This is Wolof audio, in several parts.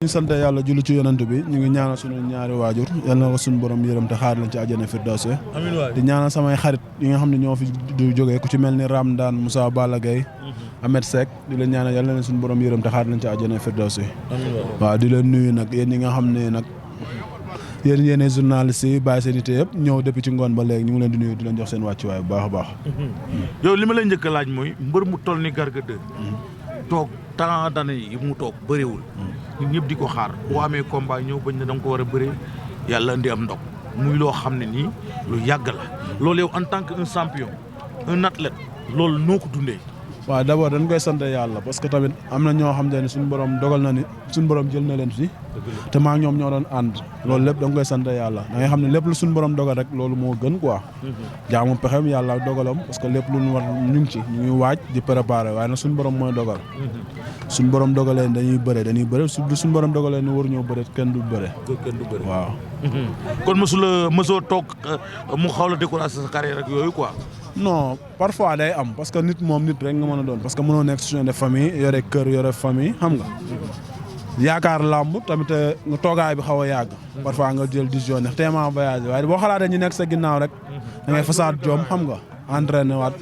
ñu sant yàlla julli ci yonent bi ñu ngi ñaanal suñu ñaari waajur yal na ko suñu borom yërëm te xaar lañ ci àjjana firdawsi di ñaanal samay xarit yi nga xam ne ñoo fi du jógee ku ci mel ni Ramdan Moussa Balla Gaye Ahmed Seck di leen ñaanal yal na leen suñu borom yërëm te xaar lañ ci àjjana firdawsi waaw di leen nuyu nag yéen ñi nga xam ne nag yéen yéene journaliste yi bàyyi seen ité yëpp ñëw depuis ci ngoon ba léegi ñu ngi leen di nuyu di leen jox seen wàccuwaay bu baax a baax yow li ma lay njëkk a laaj mooy mbër mu toll ni Garga 2 toog tant d'années yi mu toog bëriwul ñun ñëpp di ko xaar boo amee combat ñëw bañ ne da nga ko war a bëree yàlla indi am ndog muy loo xam ne nii lu yàgg la loolu yow en tant que un champion un athlète loolu noo ko dundee. waaw d'abord dañ koy sant yàlla parce que tamit am na ñoo xam ne suñu borom dogal na ni suñu borom jël na leen fi te maa ñoom ñoo doon ànd loolu lépp da nga koy sant yàlla da ngay xam ne lépp lu suñu borom dogal rek loolu moo gën quoi jaamu pexem yàlla dogalam parce que lépp lu ñu war ñu ngi ci ñu ngi waaj di préparer waaye nag suñu borom mooy dogal suñu borom dogalee dañuy bëre suñu borom dogalee ni waruñoo bëre kenn du bëre waaw kon mësoo toog mu xaw la décourager sa carrière rek yooyu quoi. non parfois day am parce que nit moom nit rek nga mën a doon parce que mënoo nekk situation de famille yore kër yore famille xam nga yaakaar làmb tamit nga toogaay bi xaw a yàgg parfois nga jël décision ne téeméer voyage waaye boo xalaatee ñu nekk sa ginnaaw rek da ngay fasaat joom xam nga entraîné waat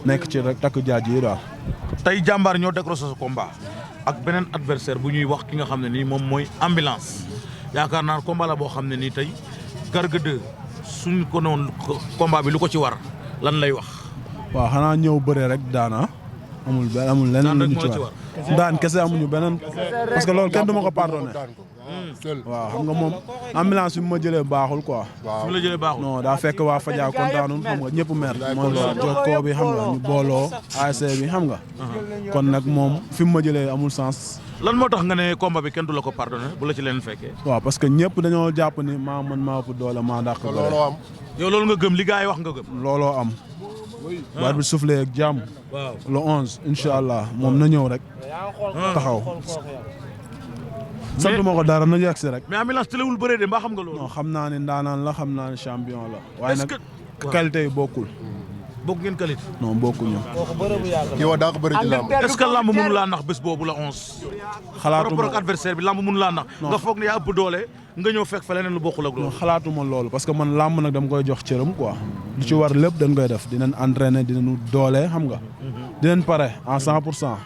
nekk ci rek takk jaaj yi daal. tey jàmbaar ñoo décroché sa combat ak beneen adversaire bu ñuy wax ki nga xam ne nii moom mooy ambulance yaakaar naa combat la boo xam ne nii tey Garga 2 suñ ko noonu combat bi lu ko ci war lan lay wax. waaw xanaa ñëw bëre rek daana amul leneen lu ñu ci war daan kese amuñu beneen parce que loolu kenn du ma ko pardonné waaw xam nga moom ambulance bi ma jëlee baaxul quoi. waaw la jëlee baaxul non daa fekk waa Fadja kontaanul xam nga ñëpp mer mooy loolu jokkoo bi xam nga ñu booloo ASC bi xam nga kon nag moom fi mu ma jëlee amul sens. lan moo tax nga ne combat bi kenn du la ko pardonné bu la ci leen fekkee. waaw parce que ñëpp dañoo jàpp ni maa mën maa ëpp doole maa dàq bëre. yow loolu nga gëm li gars yi wax nga gëm. looloo am. war bi soufflé ak jàmm. waaw le 11 incha allah moom na ñëw rek. taxaw. sant ma ko dara na yegg si rek. mais ambulance tëlewul bëree de mbaa xam nga loolu. non xam naa ne ndaanaan la xam naa ne champion la. waaye nag qualité yi bokkul. bokk ngeen qualité. non bokkuñu. kii wa daa ko bëri ci lamb. est-ce que lamb mënu laa nax bés boobu la 11. xalaatuma par rapport ak adversaire bi lamb mënu laa nax. nga foog ne yaa ëpp doole nga ñëw fekk fa leneen lu bokkul ak loolu. non xalaatuma loolu parce que man lamb nag dama koy jox cëram quoi. lu ci war lépp dañ koy def dinañ entraîner dinañu doole xam nga. dinañ pare en 100%.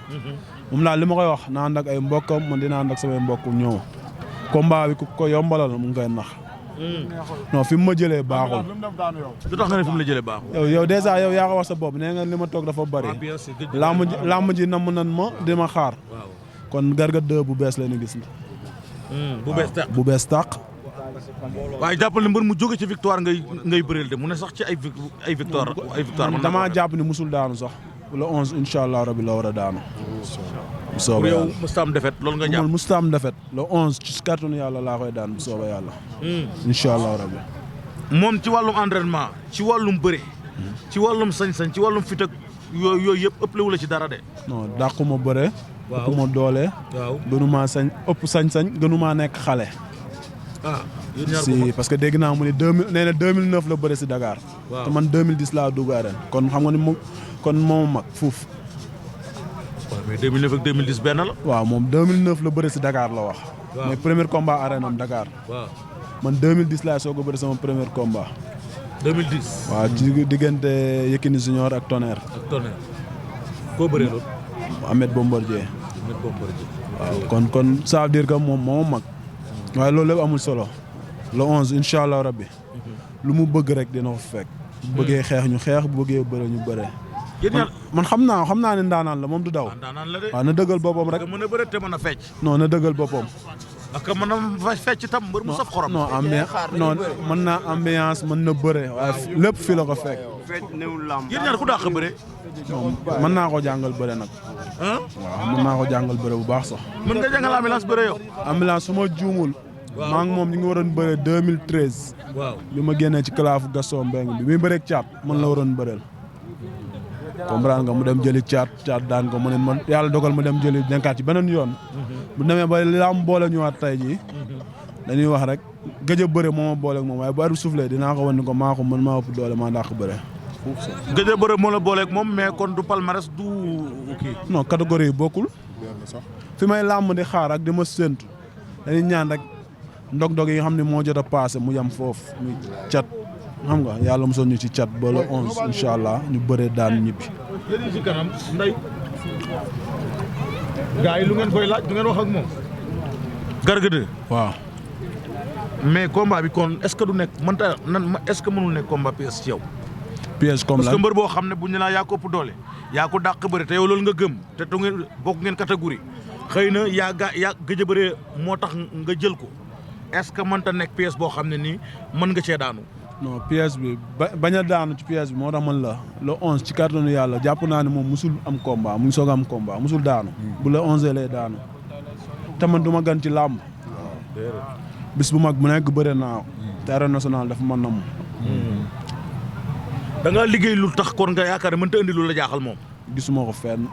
moom laa li ma koy wax na ànd ak ay mbokkam man dina ànd ak samay mbokk ñëw. combat bi ku ko yombalal mu ngi koy nax. non fi mu ma jëlee baaxul. lu tax nga ne fi mu la jëlee baaxul. yow dèjà yow yaa ko wax sa bopp nee nga li ma toog dafa bëri. lamb ji namm nan ma di ma xaar. kon Garga 2 bu bees la ñu gis. bu bees tàq. waaye jàppal ne mbër mu jóge ci victoire ngay bëreel de mu ne sax ci ay victoire damaa jàpp ni musul daanu sax. le 11 incha allah rabi la war a daanu. bu soobee yàlla yow mustaam defet loolu nga jàpp. mustaam defet le 11 ci kàttanu yàlla laa koy daan bu soobee yàlla. incha allah rabi. moom ci wàllum entraînement ci wàllum bëre. ci wàllum sañ-sañ ci wàllum fit ak yooyu yëpp ëpp lewu la ci dara de. non dàquma bëre. waaw ëpp ma doole. waaw gënumaa sañ ëpp sañ-sañ gënumaa nekk xale. si parce que dégg naa mu ne 2009 la bëre si Dakar. waaw te man 2010 laa dugg arène kon xam nga ni kon moom mag fuuf. waaw mais 2009 ak 2010 benn la. waaw moom 2009 la bëre si Dakar la wax. waaw mooy premier combat arène am Dakar. waaw man 2010 laa soog a bëre sama premier combat. 2010. waaw ci diggante Yékini Junior ak Tonnerre. ak Tonnerre. koo bëree loolu. Ahmed Bombardier. Ahmed Bombardier. waaw kon ça veut dire que moom mag. waaye loolu lépp amul solo. le 11 incha allah rabbi. lu mu bëgg rek dina ko fekk. bu bëggee xeex ñu xeex bu bëggee bëre ñu bëre. man xam naa ne ndaanaan la moom du daw. ndaanaan la de. waaw na dëggal boppam rek. mën a bëre te mën a fecc. non na dëggal boppam. ak mën a fecc tam mbër mu saf xorom. non mën naa ambiance mën na bëre waaye lépp fii la ko fekk. yéen ñaar ku dàq bëre. mën naa ko jàngal bëre nag. waaw mën naa ko jàngal bëre bu baax sax. mën nga jàngal ambulance bëre yow. ambulance su ma juumul. maa ngi moom ñu ngi waroon bëre 2013. waaw bi ma génnee ci calaafu Gaston Mbengue bi muy bëreeg caat man la waroon bëreel. comprendre nga mu dem jëli caat daan ko mu ne man yàlla dogal mu dem jëli denkaat ci beneen yoon. bu demee ba lamb boole ñëwaat tey jii. dañuy wax rek gëj a bëre moo ma booleeg moom waaye bu arbitre soufflé dinaa ko wan ni ko maa ko mën maa ëpp doole maa dàq bëre. gëj a bëre moo la booleeg moom mais kon du palmarès du kii. non catégorie yi bokkul. fi may làmb di xaar ak di ma séntu dañuy ñaan rek ndog-ndog yi nga xam ne moo jot a passé mu yam foofu muy cat xam nga yàlla mosoon ñu ci cat ba le 11 incha allah ñu bëree daan ñibbi. yéen ci kanam nday gars yi lu ngeen koy laaj du ngeen wax ak moom. Garga 2 waaw. mais combat bi kon est-ce que du nekk mënta nan est-ce que mënul nekk combat pièce ci yow. piège comme parce la que mbër boo xam ne bu ñu laa yaa ko ëpp doole yaa ko dàq bëri te yow loolu nga gëm te du ngeen bokk ngeen catégorie xëy na yaa gëj a bëree moo tax nga jël ko est-ce que mënta nekk pièce boo xam ne nii mën nga cee daanu. non pièce bi bañ a daanu ci pièce bi moo tax man la le 11 ci kàttanu yàlla jàpp naa ne moom musul am combat mu ngi soog a am combat musul daanu. bu le 11 lay daanu. te man du ma gan ci làmb. bis bu mag bu nekk bëre naa te arène nationale dafa mën na mu. da nga liggéey lu tax kon nga yaakaar ne mënta indi lu la jaaxal moom. gisuma ko fenn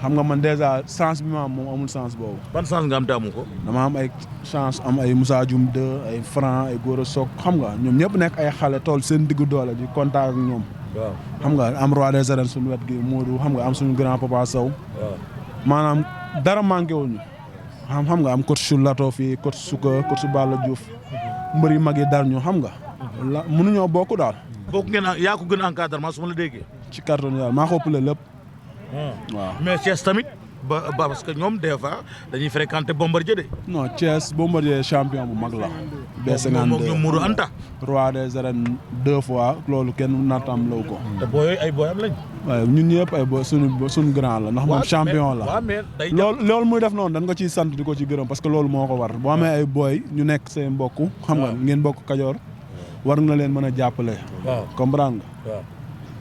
xam nga man dèjà chance bi ma am moom amul chance boobu. ban chance nga am te amu ko. dama am ay chance am ay Moussa Dioum 2 ay Franc ay Gora Sock xam nga ñoom ñëpp nekk ay xale tool seen diggu doole di contact ak ñoom. waaw xam nga am roi des arènes suñu wet gi Modou xam nga am suñu grand papa Sow. waaw maanaam dara manqué wuñu xam nga am coach su Lato fii coach Souka coach su Balla Diouf mbër yu mag yi dar ñu xam nga. la mënuñoo bokk daal. bokk ngeen yaa ko gën a encadrement su ma la déggee. ci carton yàlla maa ko ëppale lépp. waaw mais Thiès tamit ba parce que ñoom des fois dañuy fréquenter Bombardier de. non Thiès Bombardier champion bu mag la. B52 moom ñoom Modou Anta. roi des arènes 2 fois loolu kenn naataam law ko. te booy ay booyam lañ. waaye ñun ñëpp ay booy suñu grand la ndax moom champion la. waaw mais day loolu muy def noonu dañ ko ciy sant di ko ci gërëm parce que loolu moo ko war boo amee ay booy ñu nekk seen mbokk. xam nga ngeen bokk Kajoor. war nga leen mën a jàppale. waaw comprendre nga. waaw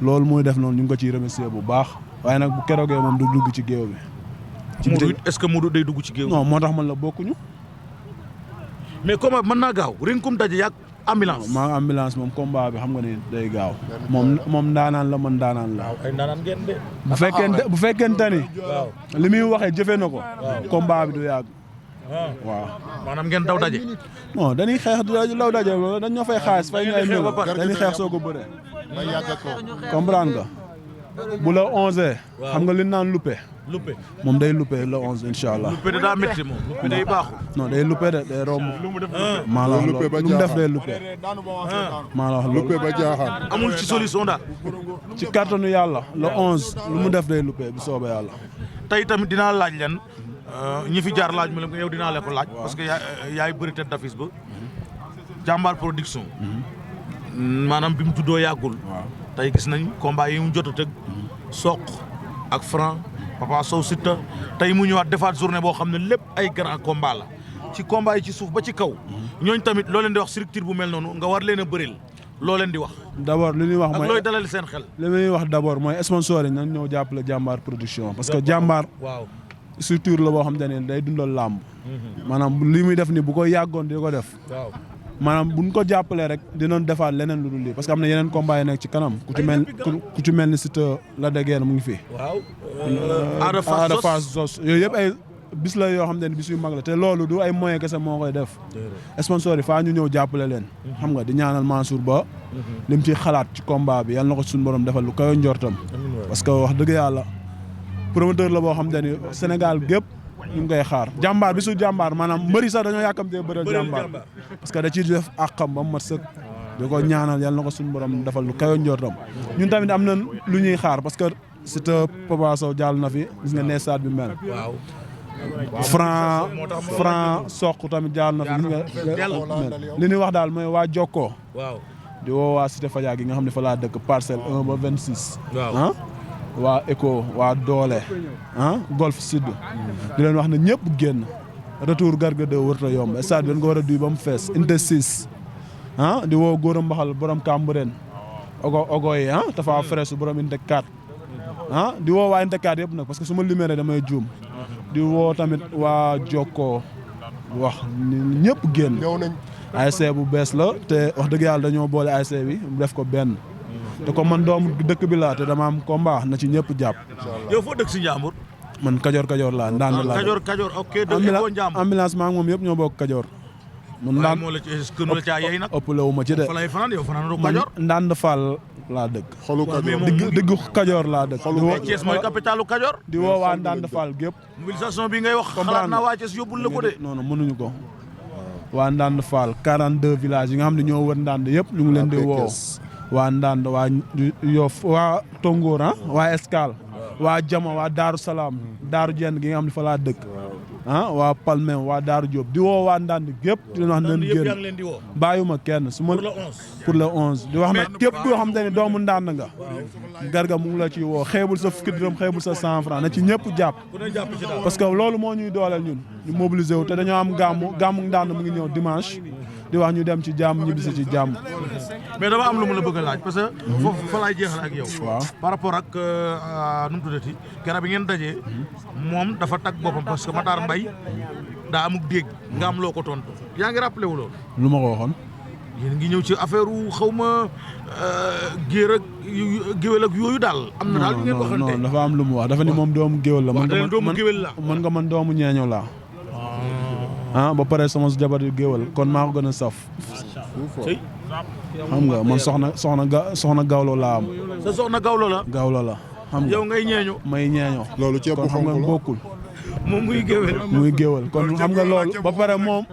loolu muy def noonu ñu ngi ko ciy remercier bu baax. waaye nag bu keroogee moom du dugg ci géew bi. ci Modou it est-ce que Modou day dugg ci géew. non moo tax man la bokkuñu. mais combat mën naa gaaw rinkum daje yàgg ambulance. maa ambulance moom combat bi xam nga ni day gaaw. moom ndaanaan la man ndaanaan la. waaw ay ndaanaan ngeen de. bu fekkente ni. waaw li muy waxee jëfee na ko. combat bi du yàgg. waaw. maanaam ngeen daw daje. non dañuy xeex daw daje dañ ñoo fay xaalis fay ñu ay mbir dañuy xeex soo ko bëree. comprendre nga. bu la 11. xam nga li naan luppe. luppe moom day luppe le 11 incha allah. luppe de daa métti moom luppe day baaxul. non day luppe de day romb. maa la wax loolu lu mu def day luppe. maa la wax loolu luppe ba jaaxaan. amul ci solution daal. ci kàttanu yàlla le 11 lu mu def day luppe bu soobee yàlla. tey tamit dinaa laaj leen ñi fi jaar laaj ma leen ko yow dinaa leen ko laaj. parce que yaay bëri tête d'affiche ba. jàmbaar production. maanaam bi mu tuddoo yàggul. tey gis nañ combat yi mu jot a tëgg. Sokh ak Franc Papa Sow Siteu tey mu ñëwaat defaat journée boo xam ne lépp ay grand combat la ci combat yi ci suuf ba ci kaw. ñooñ tamit loo leen di wax structure bu mel noonu nga war leen a bëril loo leen di wax. d'abord li ñuy wax mooy ak looy dalal seen xel. li ñuy wax d'abord mooy sponsor yi nañ ñëw jàppale jàmbaar production. parce que jàmbaar. waaw structure la boo xam ne day dundal làmb. maanaam li muy def ni bu ko yàggoon di ko def. waaw maanaam buñ ko jàppalee rek dinañ defaat leneen lu dul lii parce que am na yeneen combat yi nekk ci kanam ku ci mel ni Siteu la déggee mu ngi fi. waaw. Ada Fass Zos yooyu yëpp ay bis la yoo xam ne bis yu mag la te loolu du ay moyen kese moo koy def. sponsor yi faa ñu ñëw jàppale leen. xam nga di ñaanal Mansour Ba. lim ci xalaat ci combat bi yal na ko suñu borom defal lu kawe njortam. parce que wax dëgg yàlla promoteur la boo xam ne ni Sénégal gépp ñu ngi koy xaar jàmbaar bi su jàmbaar maanaam mbëri sax dañoo yàkkamtee bëral jàmbaar parce que da ciy def àqam ba mu mat sëkk di ko ñaanal yal na ko suñu borom defal lu kawe njortam ñun tamit am na lu ñuy xaar parce que Siteu Papa Sow jàll na fi gis nga ne stade bi mel Franc Sokh tamit jàll na fi gis nga li ñuy wax daal mooy waa Jokkoo di woo waa Cité Fadia gi nga xam ne fa laa dëkk parcelle 1 ba 26 waa ECHO waa Doole Golf Sud di leen wax ne ñëpp génn retour Garga 2 wërta yomb stade bi dañ ko war a duy ba mu fees inte 6 di woo Gora Mbaxal borom Cambérène ogo yi Tafa Fresh borom inte 4 di woo waa inte 4 yëpp nag parce que su ma liméré damay juum di woo tamit waa Jokkoo wax ñëpp génn ASC bu bees la te wax dëgg yàlla dañoo boole ASC bi mu def ko benn te comme man doomu dëkk bi laa te dama am combat na ci ñëpp jàpp. yow foo dëkk si Njàmbur. man Kajoor laa ndànd laa. Kajoor ok. dëkk Njàmbur ambulance maa ngi moom yëpp ñoo bokk Kajoor. man ndànd moo la ci kënu la caa yey nag. ëppale wu ma ci de. fa lay fanaan yow fanaan du man Kajoor. ndànd Fall laa dëkk. xolu Kajoor diggu Kajoor laa dëkk. Thiès mooy capitalu Kajoor. di woo waa ndànd Fall gépp. mobilisation bi ngay wax. xalaat naa waa Thiès yóbbul la ko de. non mënuñu ko. waa Ndande Fall 42 villages yi nga xam ne ñoo wër Ndande yëpp ñu ngi leen di woo waa Ndande waa Yoff waa Tongoor waa Escale waa Jama waa Daaru Salaam Daaru Jenn gi nga xam ne fa laa dëkk waa Palmen waa Daaru Diop di woo waa Ndande gépp di leen wax leen génn bàyyuma kenn su ma pour le 11 di wax nag képp koo xam te ne doomu Ndande nga Garga mu ngi la ci woo xeebul sa fukki dërëm xeebul sa 100 francs na ci ñëpp jàpp parce que loolu moo ñuy dooleel ñun ñu mobiliser wu te dañoo am gàmmu Ndande mu ngi ñëw dimanche di wax ñu dem ci jàmm ñibbisi ci jàmm. mais dama am lu mu la bëgg a laaj parce que foofu fa laay jeexal ak yow. waaw par rapport ak nu mu tuddati keroog bi ngeen dajee moom dafa tag boppam parce que Matar Mbaye daa amuk dégg nga am loo ko tontu yaa ngi rappelé wu loolu. lu ma ko waxoon. yéen ngi ñëw ci affaire xaw ma géer ak géwél ak yooyu daal. am na daal ñu ngeen ko xamante non dafa am lu mu wax dafa ni moom doomu géwél la. mën nga man doomu ñeeño laa. ba pare sama jabar yu géwél kon maa ko gën a saf. xam nga man soxna gawlo laa am. sa soxna gawlo la. gawlo la xam nga yow ngay ñeeño. may ñeeño. loolu ceeb bu kon xam nga xonk la bokkul. moom muy géwél. muy géwél kon xam nga loolu ba pare moom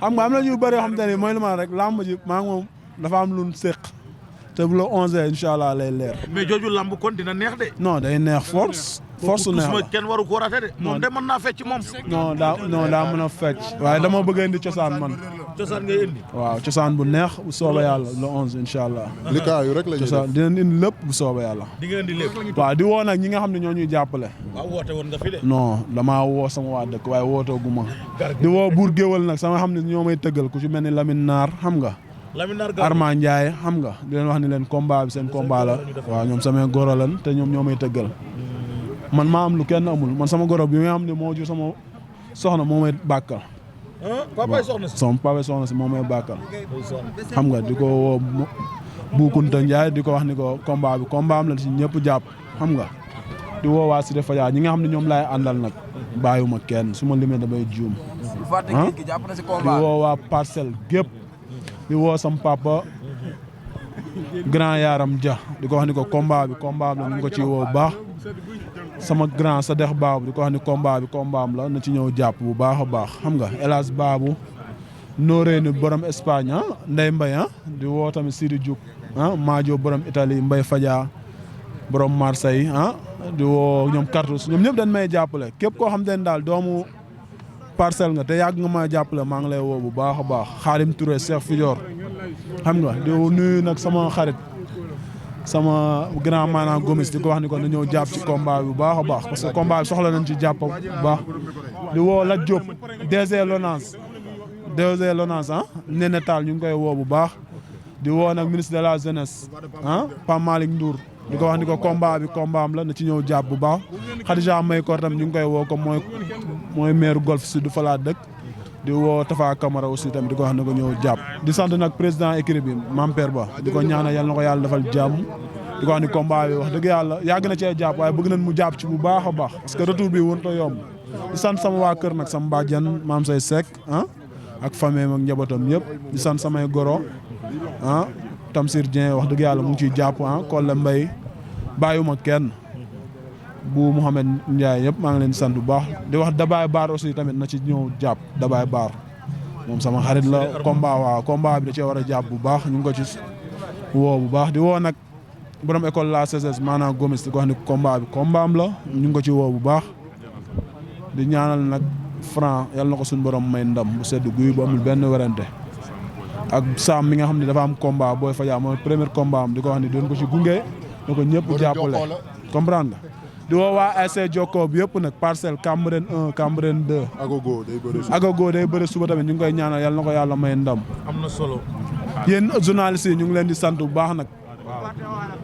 xam nga am na ñu bëri yoo xam te ne mooy lu ma rek làmb ji maa ngi moom dafa am lu séq te bu la 11 incha allah lay leer. mais jooju làmb kon dina neex de. non day neex force neex la kenn waru ko rate de. moom de mën naa fecc moom. non daa mën a fecc. waaye dama bëgg a indi cosaan man. cosaan ngay indi. waaw cosaan bu neex bu soobee yàlla le 11 incha allah. li kaayu rek la ñuy cosaan dinañ indi lépp bu soobee yàlla. di nga indi lépp. waaw di woo nag ñi nga xam ne ñoo ñuy jàppale. waaw woote woon nga fi de. non damaa woo sama waa dëkk waaye wootoo gu ma. di woo buur géwël nag sama xam ne ñoo may tëggal ku ci mel ni Lamine Naar xam nga. Arma Ndiaye xam nga di leen wax ni leen combat bi seen combat la. waaw ñoom samay goro lan te ñoom ñoo may tëggal. man maa am lu kenn amul man sama goro bi nga xam ne moo jur sama soxna moo may bàkkal. papa soxna si. sama papa soxna si moo may bàkkal. xam nga di ko woo Boukounta Ndiaye di ko wax ni ko combat am la ci ñëpp jàpp xam nga. di woo waa Cité Fadia ñi nga xam ne ñoom laay àndal nag bàyyiwuma kenn su ma limee damay juum. di woo waa Parcelles gépp di woo sam papa grand Yaram Dia di ko wax ni ko combat bi la ñu ngi ko ciy woo bu baax sama grand sa dex baabu di ko wax ni combat am la na ci ñëw jàpp bu baax a baax xam nga Elas Baabu Noreyni borom Espagne Ndey Mbay di woo tamit Sidi Diouk Maajo borom Italie Mbay Fadia borom Marseille di woo ñoom Cartus ñoom ñëpp dañ may jàppale képp koo xam te ne daal doomu Parcelles nga te yàgg nga ma jàppale maa ngi lay woo bu baax a baax Xaadim Touré Cheikh Fidior xam nga di nuyu nag sama xarit sama grand maanaam Gomis di ko wax ni ko na ñëw jàpp ci combat bi bu baax a baax parce que combat bi soxla nañ ci jàpp bu baax di woo Lat Diop DG Lonase Néné Tall ñu ngi koy woo bu baax di woo nag ministre de la jeunesse Pape Malick Ndour di ko wax ni ko combat am la na ci ñëw jàpp bu baax Khadija May Kor tam ñu ngi koy woo comme mooy maire Golf Sud fa laa dëkk di woo Tafa Camara aussi tamit di ko wax ne ko ñëw jàpp di sant nag président équipe bi Mamper Ba di ko ñaanal yàlla na ko yàlla defal jàmm di ko wax ni combat bi wax dëgg yàlla yàgg na cee jàpp waaye bëgg nañ mu jàpp ci bu baax a baax parce que retour bi wërta yomb di sant sama waa kër nag sama bàjjan maam say Seck ak famille ak njabootam yëpp di sant samay goro Tamsir Dieng wax dëgg yàlla mu ngi ciy jàpp Kolle Mbaye bàyyiwuma kenn bu Mouhamed Ndiaye yëpp maa ngi leen di sant bu baax di wax Dabaay Baar aussi tamit na ci ñëw jàpp Dabaay Baar moom sama xarit la combat bi da cee war a jàpp bu baax ñu ngi ko ci woo bu baax di woo nag borom école la CSS maanaam Gomis di ko wax ni combat am la ñu ngi ko ci woo bu baax di ñaanal nag Franc yàlla na ko suñu borom may ndam bu sedd guy bu amul benn werante ak Sam mi nga xam ne dafa am combat booy Fadia mooy premier combat am di ko wax ni doon ko ci gunge na ko ñëpp jàppale comprendre nga di woo waa ASC Jokko bi yëpp nag Parcelles Cambérène 1 Cambérène 2. Agogo day bëri suba tamit ñu ngi koy ñaanal yàlla na ko yàlla may ndam. am na solo. yéen journalistes yi ñu ngi leen di sant bu baax nag.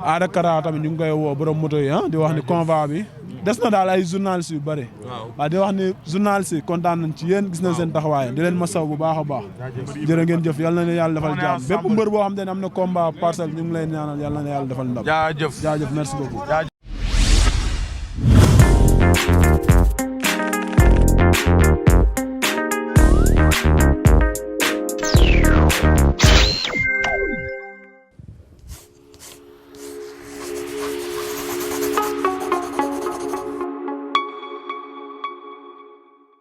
Aada Kara tamit ñu ngi koy woo borom moto yi di wax ni convoi bi des na daal ay journalistes yu bëri. waaw di wax ni journalistes yi kontaan nañ ci yéen gis nañ seen taxawaay di leen masaw bu baax a baax. jërë ngeen jëf yàlla na leen yàlla defal jàmm bépp mbër boo xam ne am na combat Parcelles ñu ngi leen ñaanal yàlla na yàlla defal ndam. jaajëf merci beaucoup.